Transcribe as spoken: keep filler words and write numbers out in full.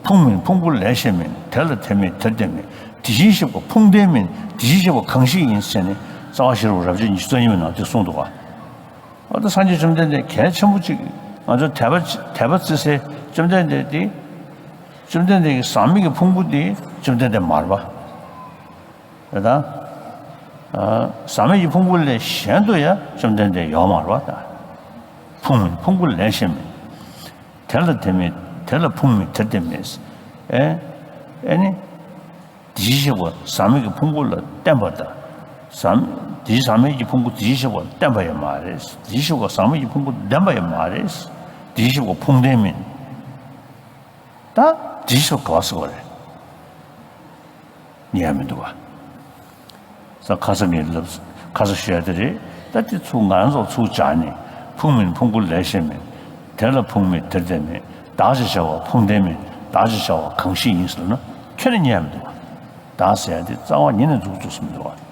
ཕུང་མིན་ཕུང་པོ་ལས་གཞན་མིན། དེ་ལ་དེ་མེད་དེར་དེ་མེད། དེ་བཞིན་གཤེགས་པ་ཕུང་ལྡན་མིན། དེ་བཞིན་གཤེགས་པ་གང་ཞིག་ཡིན་ཟེར་ནས་རྩ་བ་ཤེས་རབ་རབ་བྱེད་ཉི་ཤུ་རྩ་གཉིས་པའི་ནང་དེ་གསུངས་འདུག་ག། འོ་ད་སངས་རྒྱས་བཅོམ་ལྡན་འདས་གལ་ཆེན་པོ་གཅིག་ང་ཚོ་དད་པ་དད་པ་བརྩི་སའི་བཅོམ་ལྡན་འདས་དེ། བཅོམ་ལྡན་འདས་ཀྱི་ཟག་མེད་ཀྱི་ཕུང་པོ་དེ་བཅོམ་ལྡན་འདས་མ་རེད་པ། རེད་ད། ཨ། ཟག་མེད་ཀྱི་ཕུང་པོ་ལས་གཞན་དུ་ཡང་བཅོམ་ལྡན་འདས་ཡོད་མ་རེད་པ་ད། ཕུང་མིན་ཕུང་པོ་ལས་གཞན་མིན། དེ་ལ་དེ་མེད་དེ་ལ་ཕུང་མེད་དེར་དེ་མེད། ཨེ། ཨེ་ནི། དེ་བཞིན་གཤེགས་པ་ཟག་མེད་ཀྱི་ཕུང་པོ་ལ་བརྟེན་པ་དང་། ཟག་དེ་ཟག་མེད་ཀྱི་ཕུང་པོ་དེ་བཞིན་གཤེགས་པ་ལ་བརྟེན་པ་ཡང་མ་རེད། དེ་བཞིན་གཤེགས་པ་ཟག་མེད་ཀྱི་ཕུང་པོ་ལྡན་པ་ཡང་མ་རེད། དེ་བཞིན་གཤེགས་པ་ཕུང་ལྡན་མིན། ད་དེ་བཞིན་གཤེགས་པ་ག་པར་ཟེར་བ་རེད། རྙེད་ཡ་མི་འདུག་ག། ས་ཁ་ས་ངས་ལབ། ཁ་ས་ཞུ་ཡ་དེ་རེད། ད་དེ་ཚུར་ང་རང་ཚོ་ཚུར་སྦྱར་ནས། ཕུང་མིན་ཕུང་པོ་ལས་གཞན་མིན། དེ་ལ་ཕུང་མེད་དེར་དེ་མེད། བདག་ཅེས་བྱ་བ་ཕུང་ལྡན་མིན། བདག་ཅེས་བྱ་བ་གང་ཞིག་ཡིན་ཟེར་ན་ཁྱོན་ནས་རྙེད་ཡ་མི་འདུག་ག། བདག་ཟེར་ཡ་དེ་རྩ་བ་ཉིད་ནས་འཛུགས་བཙུགས་སུ་མི་འདུག་ག།